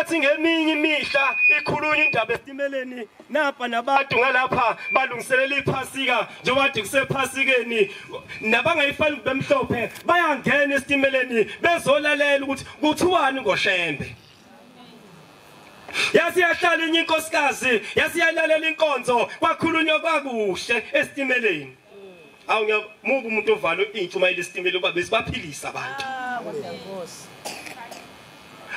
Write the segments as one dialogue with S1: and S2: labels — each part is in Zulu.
S1: Kwathi ngeminye imihla ikhulunywa indaba esitimeleni, napa nabantu ngalapha balungiselela iphasika, njengoba kade kusephasikeni, nabangayifani bemhlophe bayangena esitimeleni bezolalela ukuthi kuthiwani ngoShembe. Yasiyahlala enye inkosikazi, yasiyalalela inkonzo, kwakhulunywa kwakuhle esitimeleni. Awu ngiyamuva umuntu ovalo intshumayelo esitimela uba besibaphilisa abantu.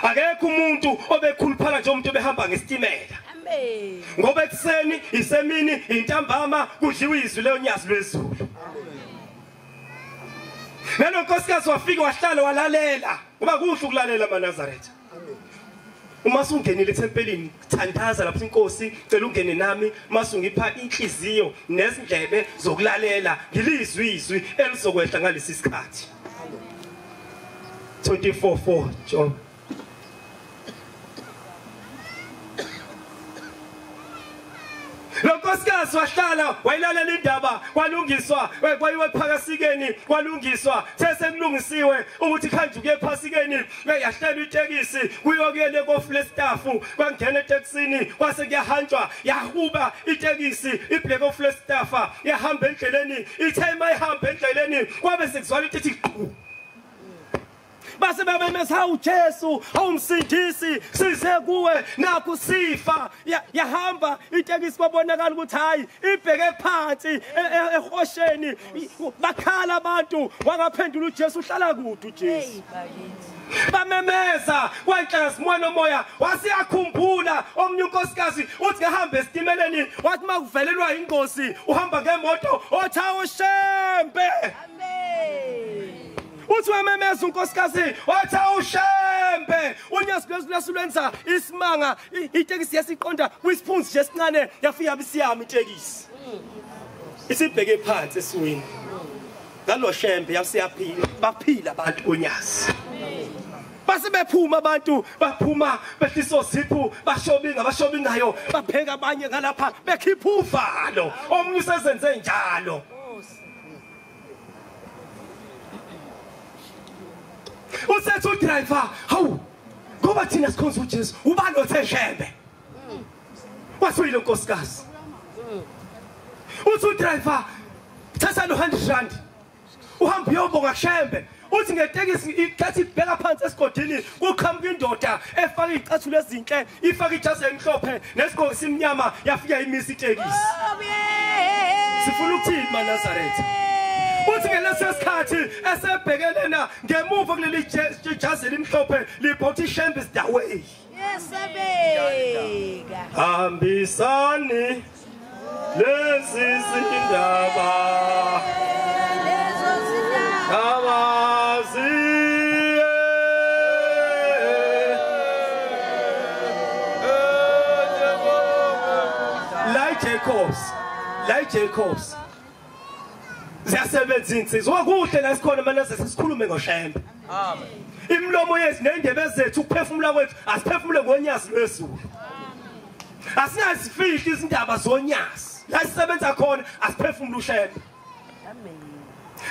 S1: Akekho umuntu obekhuluphala nje umuntu obehamba ngesitimela.
S2: Amen.
S1: Ngoba ekuseni, isemini, intambama kudliwa izwi leNyazi lwezulu. Nalo nkosikazi wafika wahlala walalela. Kuba kuhle ukulalela amaNazaretha. Uma usungenile ethempelini, thandaza lapho inkosi, cela ungene nami, mase ungipha inhliziyo nezindlebe zokulalela, ngilizwi izwi elizokwehla ngalesi sikhathi. 24:4 Job. Lo nkosikazi wahlala wayilalela indaba, kwalungiswa, kwayiwe ephakasikeni, kwalungiswa, sesekulungisiwe ukuthi khanje kuye ephasikeni, yahlelwa itekisi, kuyokuyele koFlestaff, kwangena etekisini, kwase kuyahanjwa, yahuba itekisi, ibheke koFlestaff, yahamba endleleni, ithe mayihamba endleleni, kwabe sekuzwala into ethi qhu. Base babemeza, hawu Jesu, hawu Msindisi, size kuwe, nakhu sifa. Yahamba itekisi, kwabonakala ukuthi hayi ibheke phansi ehosheni, bakhala abantu, wangaphendula uJesu, uhlala kude uJesu. Bamemeza kwanhlanga nomoya, wasiyakhumbula omnye unkosikazi uthi ngahamba esitimeleni, wathi makuvelelwa ingozi uhamba ngemoto, othi hawu Shembe.
S2: Amen.
S1: Uthi wamemeza unkosikazi, wathi awuShembe. UNyazi lwezulu lwenza isimanga, itekisi yasiqonda kwisiphunzi nje esincane, yafika bisiyama itekisi. Isibheke phansi esiwini. Ngalo Shembe yasiyaphila, baphila abantu uNyazi. Base bephuma abantu, baphuma behlisa oziphu, bashobinga, bashobingayo, babheka abanye ngalapha bekhipha uvalo. Omunye usezenze njalo. Usethi udriver, hawu, ngoba thina sikhonza uJesu, ubani othe Shembe? Wasuyile unkosikazi. Uthi udriver, thatha lo 100 rand. Uhamba uyobonga kuShembe. Uthi ngetekisi ikhathi ibheka phansi esigodini, kuqhamuka indoda efaka izicathulo ezinhle, ifaka ijazi emhlophe nesigqoko simnyama, yafika imisa itekisi. Sifuna ukuthini maNazaretha? Uthi ngeleso sikhathi esebhekelena ngemuva kuleli jazi elimhlophe libhothi Shembe is the way.
S2: Yesabeka.
S1: Hambisani lezi zindaba.
S2: Lezo zindaba.
S1: Abaziye. La Jacobs, la Jacobs. Ziyasebenza insizwa kuhle la sikhona manje sesikhulume ngoShembe.
S3: Amen.
S1: Imlomo yethu nendebe zethu, ukuphefumula kwethu, asiphefumule ngoNyazi lwezulu. Asingazifihli izindaba zoNyazi. La sisebenza khona asiphefumule uShembe.
S2: Amen.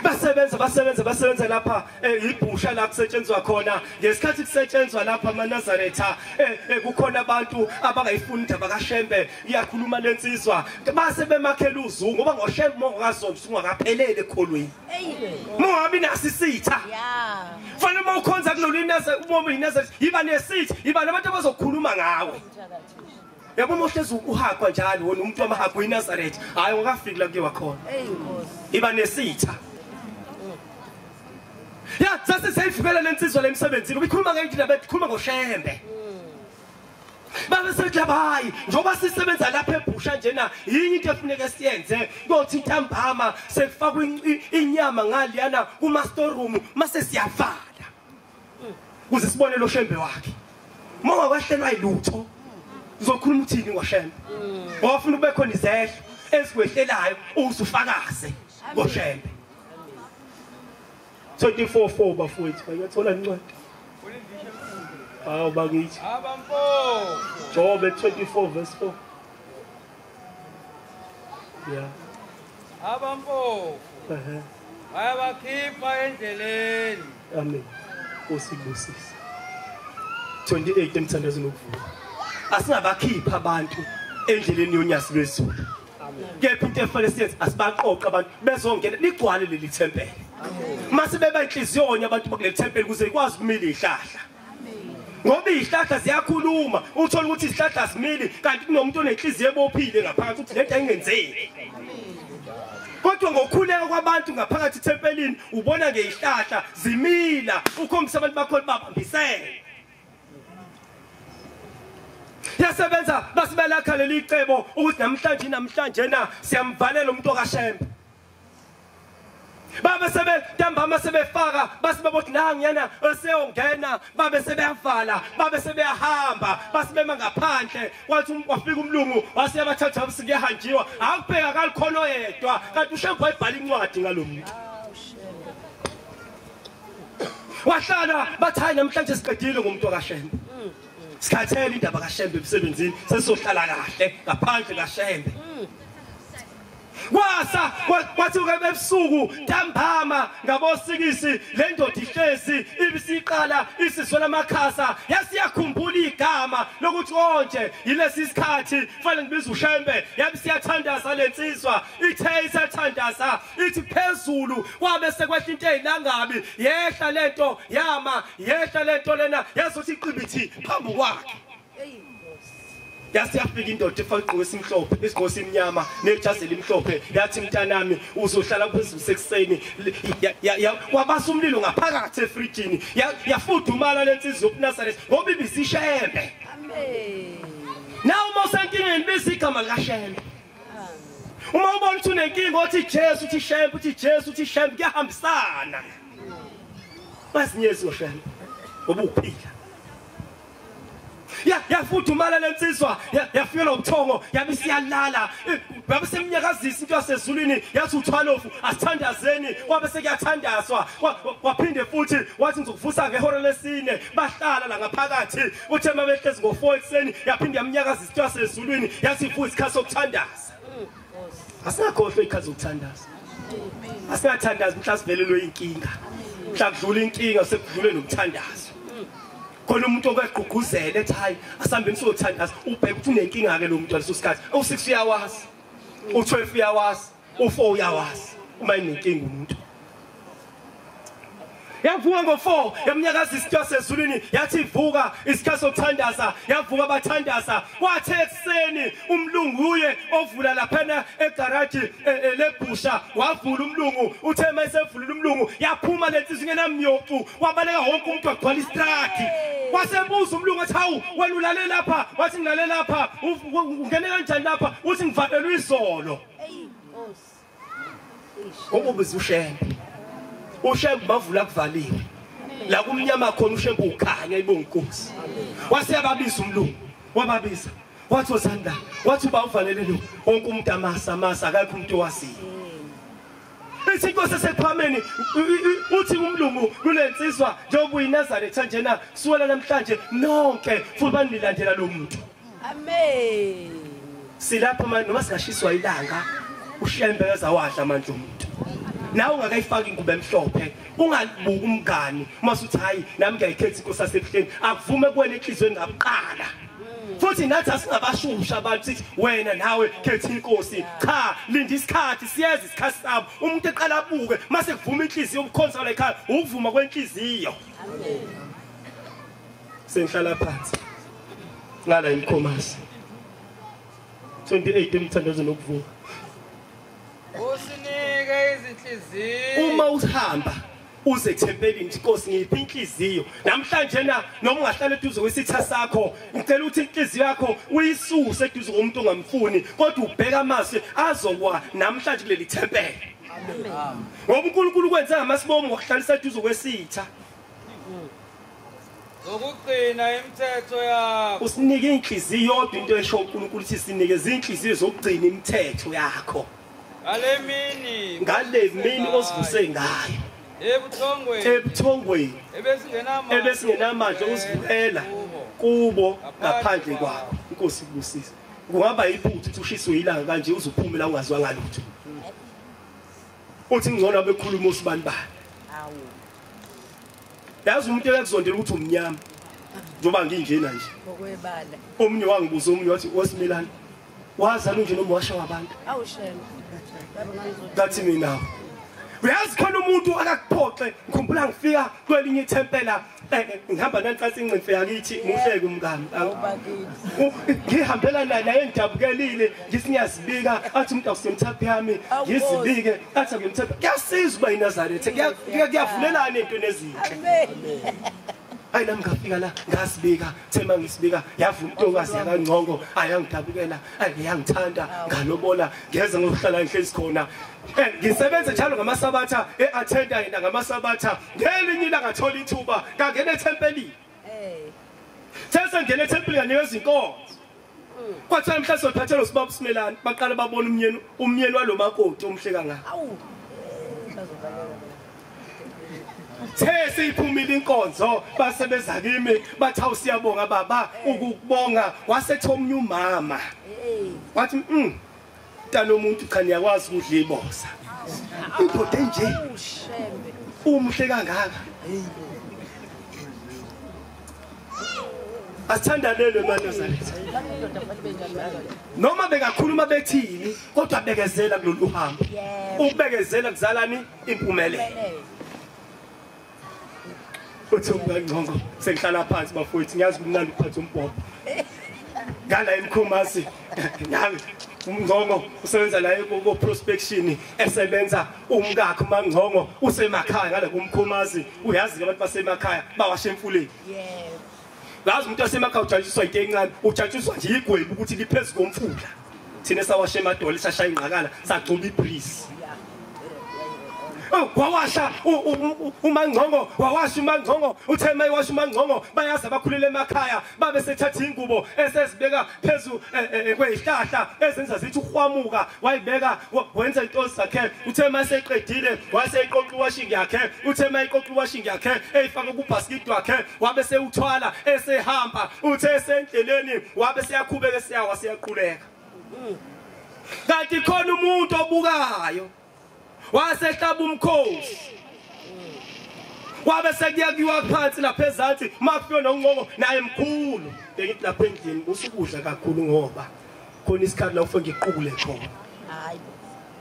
S1: Basebenza basebenza basebenza lapha ibhusha la kusetshenzwa khona. Ngesikhathi kusetshenzwa lapha amaNazaretha, kukhona abantu abangayifuni indaba kaShembe, iyakhuluma lensizwa. Base bemakhela uzungu ngoba ngoShembe mongakazonto ungakaphelele ekholweni. Mongabi nasi isitha.
S2: Yeah.
S1: Fanele uma ukhonza kulolu iNazaretha, uma uyiNazaretha, yiba nesitha, yiba nabantu abazokhuluma ngawe. Yabo uma uhlezi uhagwa njalo wona umuntu wamahagwa uyiNazaretha, hayi ungakafiki la kuyiwa khona.
S2: Hey Nkosi.
S1: Iba nesitha. Ya, sase seyifikela lensizwa lemsebenzini, ubikhuluma ngento bekhuluma ngoShembe. Babe sethi hayi, njengoba sisebenza lapha ebhusha njena, yini into efuneka siyenze? Kothi intambama sekufakwa inyama ngaliyana kuma storeroom, mase siyavala. Kuze sibone lo Shembe wakhe. Uma ungakwahlelwa yilutho, uzokhuluma uthini ngoShembe? Ngoba ufuna ube khona izehlo ezikwehlelayo uzufakaze ngoShembe. 24:4 bafowethu, bayathola incwadi. Hawu bakithi.
S3: Abampofu.
S1: Job 24 verse 4. Yeah.
S3: Abampofu. Bayabakhipha endleleni.
S1: Amen. Nkosi ibusise. 28 emthandazweni wokuvuka. Asingabakhipha abantu endleleni yonyazi lwezulu. Kepha into efanele siyenze asibaqoqe abantu bezongena ligcwale leli thempeli. Mase beba inhliziyo abantu bakuleli thempeli ukuze ikwazi ukumila izihlahla. Ngoba izihlahla ziyakhuluma, uthola ukuthi izihlahla simili kanti kunomuntu onenhliziyo ebophile ngaphakathi uthi lento ayingenzeki. Kodwa ngokukhuleka kwabantu ngaphakathi ethempelini ubona ngezihlahla zimila, ukhombisa abantu bakho babambisene. Yasebenza basibelakha leli icebo ukuthi namhlanje na siyamvalela umuntu okaShembe. Babe sebe ntambama sebefaka basibe bothi nangiyana eseyongena, babe sebeyavala, babe sebeyahamba, basibema ngaphandle. Wathi wafika umlungu waseyabathatha kuyahanjiwa, akubheka kalikhona yedwa kanti uShembe wayibhala incwadi ngalomuntu. Wahlala bathi hayi namhlanje siqedile ngomuntu okaShembe. Sikhathele indaba kaShembe emsebenzini, sesizohlala kahle ngaphandle kaShembe. Kwasa kwathi ebusuku ntambama ngabosikisi le ndoda ihlezi ibisiqala isizwela amakhasa, yasiyakhumbula igama lokuthi konje yilesi sikhathi fanele ngibize uShembe. Yabe siyathandaza lensizwa, ithe isathandaza ithi phezulu kwabe sekwehla into ezilangabi, yehla lento yama, yehla lento lena yazothi iqibithi phambi kwakhe. Yasiyafika indoda efaka igqoko esimhlophe, isigqoko simnyama nejazi elimhlophe, yathi mntanami uzohlala phezulu sekuseni. Wabasa umlilo ngaphakathi efrijini, yafudumala lensizwa yobuNazaretha ngoba ibisishembe.
S2: Amen.
S1: Nawe uma usenkingeni biza igama likaShembe. Uma ubona ukuthi unenkinga othi Jesu, uthi Shembe, uthi Jesu, uthi Shembe, kuyahambisana. Basinyezi ngoShembe ngoba uphila. Yafudumala lensizwa, yafikela ubuthongo, yabe siyalala, yabe semnyakazisa into yasezulwini, yathi uthwalofu asithandazeni, kwabe sekuyathandazwa, waphinde futhi wathi ngizokuvusa ngehora lesine. Bahlala la ngaphakathi, uthe mabehlezi ngo4 ekuseni, yaphinde yamnyakazisa into yasezulwini, yathi futhi isikhathi sokuthandaza. Asingakhohlwa ikhathi zokuthandaza. Asingathandazi mhla sivelelwe inkinga. Mhla kudlula inkinga sekudlule nomthandazo. Khona umuntu okagqugquzela ethi hayi asihambeni siyothandaza, ubheka ukuthi unenkinga ke lo muntu leso sikhathi. U6 uyawazi, u12 uyawazi, u4 uyawazi uma enenkinga umuntu. Yavuka ngo4 yamnyakazisa into yasezulwini, yathi ivuka isikhathi sokuthandaza, yavuka bathandaza. Wathi ekuseni umlungu uye ovula laphana egaraji lebhusha, wavula umlungu, uthe mayesevulile umlungu yaphuma lensizwa ingenamnyocu, wabaleka wonke umuntu wagcwala istrati. Wasebuza umlungu athi hawu wena ulale lapha, wathi ngilale lapha, ungene kanjani lapha, uthi ngivalelwe izolo. Ngoba ubiza uShembe. uShembe bavula kuvaliwe. La kumnyama khona uShembe ukhanya ibonga inkosi. Waseyababiza umlungu, wababiza. Wathi ozanda, wathi uba uvalele lo wonke umuntu amasa akekho umuntu owaziyo. Ithi inkosi esekuphameni uthi umlungu kulensizwa njengoba uyiNazaretha njena suwela namhlanje nonke futhi banilandela lo muntu.
S2: Amen.
S1: Silapha manje noma singashiswa ilanga uShembe uyazawadla amandla omuntu. Nawe ungakayifaki ingubo emhlophe, ungabuki umngani uma usuthi hayi nami ngiyayikhetha inkosi yasebuhleni, akuvume kuwena enhliziyweni ngakuqala. Futhi nathi asingabashusha abantu sithi wena nawe khetha inkosi. Cha, linda isikhathi, siyeza isikhathi sabo. Umuntu eqala abuke mase kuvuma inhliziyo ubukhonza la ekhaya, ukuvuma kwenhliziyo.
S2: Amen.
S1: Sengihlala phansi ngala imkhomasi 28 emthandazo nokuvuka.
S3: Usinike izinhliziyo.
S1: Uma uhamba uze ethempelini inkosi ngiphi inhliziyo namhlanje na noma ungahlala eduze kwesitha sakho, ngicela ukuthi inhliziyo yakho uyisuse eduze komuntu ongamfuni, kodwa ubheka amazwi azokwa namhlanje kuleli thempeli.
S3: Amen.
S1: Ngoba uNkulunkulu kwenze ngamasibomu ngokuhlalisa eduze kwesitha.
S3: Zokugcina imithetho yakho.
S1: Usinike inhliziyo yodwa, into esho uNkulunkulu ukuthi sinikeze inhliziyo zokugcina imithetho yakho.
S3: Ngale
S1: mini osivuse ngayo
S3: ebuthongweni
S1: ebesingenamandla okuzivukela kubo ngaphandle kwakho. Inkosi ikubusise. Kungaba iphutha ukuthi ushiswe ilanga kanje uzuphume la ungazwanga lutho. Uthi ngcono abekhuluma usibani bani.
S2: Awu.
S1: Yazi umuntu ekuzondela ukuthi umnyama. Njengoba nginjena nje.
S2: Ngokwebala.
S1: Omunye wangibuza omunye wathi wasimelana. Wazala nje noma washa wabantu.
S2: Awushela.
S1: Ngathi mina uyazi khona umuntu akakuphoxe. Ngikhumbula ngifika kwelinye ithempela ngihamba nanhlansi ingcimfe yakithi muhleke umngami. Ngihambela naye ngidabukelile ngithi ngiyazibika athi umuntu awusemthaphi yami ngizibike athi akuyemthaphi. Kuyasiza uba iNazaretha kuyavulelana into ezinhle.
S2: Amen.
S1: Ayi nami ngafika la ngasibika thema ngisibika yavuma intokazi yakangcongo ayangidabukela ayangithanda ngalobola ngeza ngokuhlala ngihlezi khona. Ngisebenza njalo ngamasabatha e-attenda yena ngamasabatha ngelinye ilanga ngathola ithuba ngangena ethempelini. Sese ngena ethempelini nganikeza inkonzo. Kwathiwa mhla sophathelwa usibaba Simelane baqala babona umyeni walomakoti omhle kangaka.
S2: Awu. Bazobaleka.
S1: The siphumile inkonzo basebeza kimi bathi awusiyabonga baba ukukubonga wasethe omnye umama. Wathi mntana omuntu cha niyakwazi ukudla ibosa. Indoda enje umuhle kangaka. Asithandanele maNazaretha. Noma bengakhuluma bethini kodwa bekezela kulolu hambo. Ukubekezela kuzalani impumelelo. Uthi umngcongo sengihlala phansi bafowethu ngiyazi kumnandi ukuphatha umbhobho. Ngala emkhumasi nami umngcongo usebenza la ku prospection esebenza umkakhe umangcongo usemakhaya ngale kumkhumazi uyazi abantu basemakhaya bawasha emfuleni.
S2: Yebo.
S1: Ngazi umuntu wasemakhaya ujatshiswa into encane ujatshiswa nje igwebu ukuthi liphezulu komfula. Thina sawasha emadolo sashaya ingqakala sagcoba ibreeze. Wawasha umangcongo wawasha umangcongo uthe mayiwasha umangcongo bayazi abakhulele emakhaya babe sethatha ingubo esezibeka phezu kwezihlahla ezenza zithi uhwamuka wayibeka wenza into zakhe uthe maseqedile waseyiqoqa iwashing yakhe uthe mayiqoqa iwashing yakhe eyifaka kubasket wakhe wabe sewuthwala esehamba uthe esendleleni wabe seyakhubeka siyawa siyaquleka. Kanti khona umuntu obukayo wasehlaba umkhosi wabe sekuyakiwa phansi lapha ezansi makufika nongqongo naye mkhulu bengithi lapha endlini usukudla kakhulu ngoba khona isikhathi la ufike ngiqukule khona.
S2: Hayi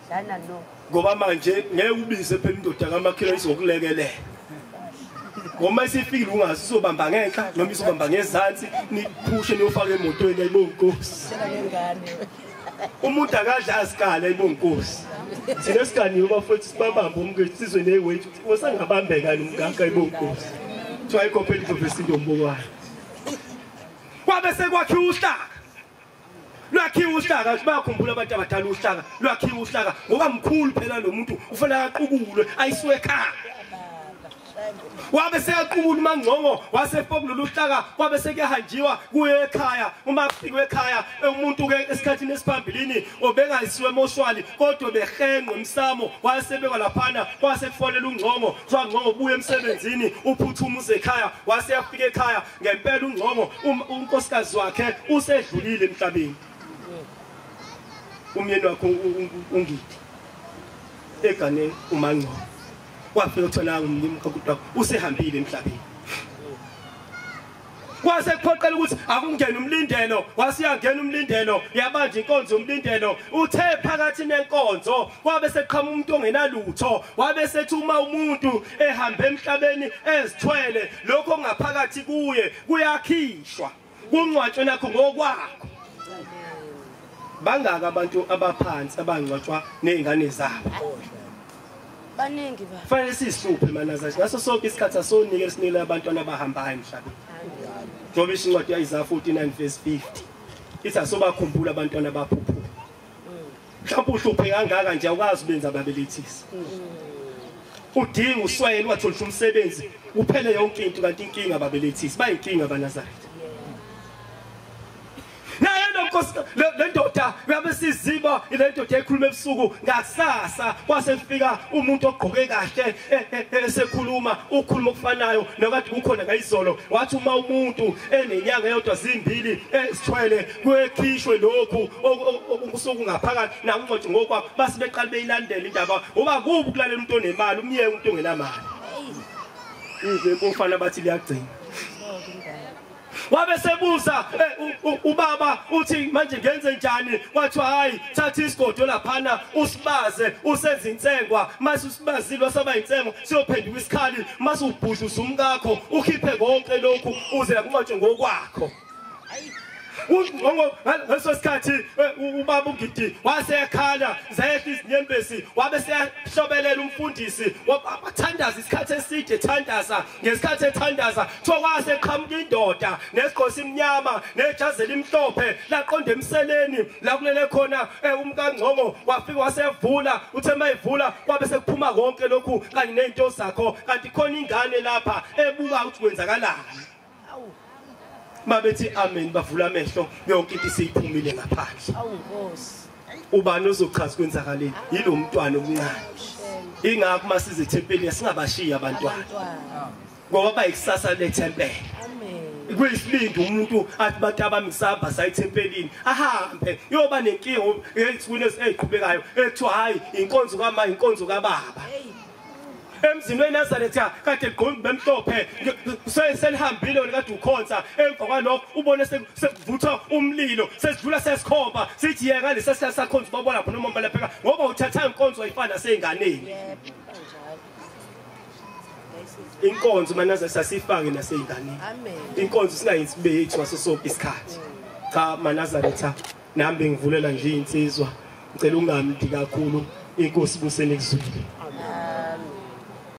S2: dlana no
S1: ngoba manje ngeke ubize phela indoda kaMakhela izokulekelela ngoba isifikile ungazi izobamba ngenhla noma izobamba ngezansi niphushe niyofaka emotweni ayibonkosi. Umuntu akadla asikala ayibonkosi. Thina siganiwe bafowethu sibabambe umkethu sizwe neweight osangabambeka nomgaka ayibonkosi. Kuthiwa ayikho phela indlovu esindombokwayo. Kwabe sekwakhiwa uhlaka. Lwakhiwa uhlaka bayakhumbula abantu abadala uhlaka lwakhiwa uhlaka ngoba mkhulu phela lo muntu ufanele aqukulwe ayisiwe ekhaya. Wabe seyaqubula umangcongo wasefoka lolu hlaka kwabe sekuyahanjiwa kuye ekhaya. Uma kufikwe ekhaya umuntu ke esikhathini esiphambilini obengayisiwe emoshwali kodwa behenqwe emsamo wasebekwa laphana kwasekufonela ungcongo kuthiwa ngcongo buye emsebenzini uphuthuma uze ekhaya. Waseyafika ekhaya ngempela ungcongo unkosikazi wakhe usedlulile emhlabeni. Umyeni wakhe ungidi egane umangcongo wafika uthola umkakudwa usehambile emhlabeni. Kwase kuphoqela ukuthi akungene umlindelo wasiyangena umlindelo yabanje inkonzo umlindelo uthe phakathi nenkonzo kwabe seqhamuka umuntu ongenalutho wabe sethi uma umuntu ehamba emhlabeni ezithwele lokho ngaphakathi kuye kuyakhishwa kungcwatshwe nakho ngokwakho. Bangaka abantu abaphansi abangcwatshwa nezingane zabo.
S2: Baningi ba.
S1: Fanele sizihluphe manazathi ngaso sonke isikhathi asonike esinile abantwana abahambayo emhlabeni. Njengoba isho incwadi ya-Isaya 49 verse 50 ithi asobakhumbula abantwana abaphuphuka. Mhlawumbe uhluphe kangaka nje awukazi ubenza ababelethisi. Udinga uswele wathola umsebenzi uphele yonke into kanti inkinga ababelethisi bayinkinga abaNazaretha. Naye nonkosi le ndoda uyabe siziba ile ndoda ekhuluma ebusuku ngakusasa kwase kufika umuntu ogqoke kahle esekhuluma ukhuluma okufanayo nokade kukhona ngayizolo wathi uma umuntu enenyanga eyodwa zimbili esithwele kuyekhishwe lokhu okusuku ngaphakathi nakunqothi ngokwakho base beqala beyilandela indaba uba kubi ukulalela umuntu onemali umyeke umuntu ongenamali. Izwe kufana bathi liyagcina. Wabe sebuza ubaba uthi manje ngenze njani? Kwathiwa hayi, thatha isigodo laphana usibaze usenze insengwa, mase usibazile wasaba insengwa siyophenduka isikhali, mase ubhudluza umkakho ukhiphe konke lokhu uze kunqotshwe ngokwakho. Ngaleso sikhathi ubaba uNgidi waseyakhala zehla izinyembezi, wabe seyahlobelela umfundisi, wathandaza isikhathi eside ethandaza. Ngesikhathi ethandaza kuthiwa kwaseqhamuka indoda nesigqoko simnyama nejazi elimhlophe laqonda emseleni la kulele khona umkaNgcongo, wafika wasevula, uthe mayivula kwabe sekuphuma konke lokhu kanye nezinto zakho, kanti khona ingane lapha ebuka ukuthi kwenzakalani. Mabethi amen, bavula amehlo, yonke into isiphumile ngaphandle.
S2: Awu Nkosi.
S1: Ubani ozochaza kwenzakaleni? Yilo mntwana omncane. Ingakho masize ethempelini singabashiya abantwana, ngoba bayikusasa lethempeli.
S2: Amen.
S1: Kuyisibindi umuntu athi bantu abami sisahamba sayithempelini, ahambe yoba nenkinga ey'nsukwini eziqhubekayo ekuthiwa hayi inkonzo kama inkonzo kababa. Emzini weNazaretha kade ligqoke bemhlophe, selihambile wena kade ukhonza, emva kwalokho ubone sekuvuthwa umlilo, sesidlula sesikhomba sithi yeka lesa sakhonza ubabona khona uma lapheka, ngoba uthatha inkonzo ayifana nasey'nganeni.
S2: Yebo, kanjalo.
S1: Inkonzo maNazaretha sifake nasey'nganeni.
S2: Amen.
S1: Inkonzo singayenzi kube yethu ngaso sonke isikhathi. Cha maNazaretha, nami ngivulela nje insizwa, ngicela ungamdi kakhulu, inkosi busene kuzwile.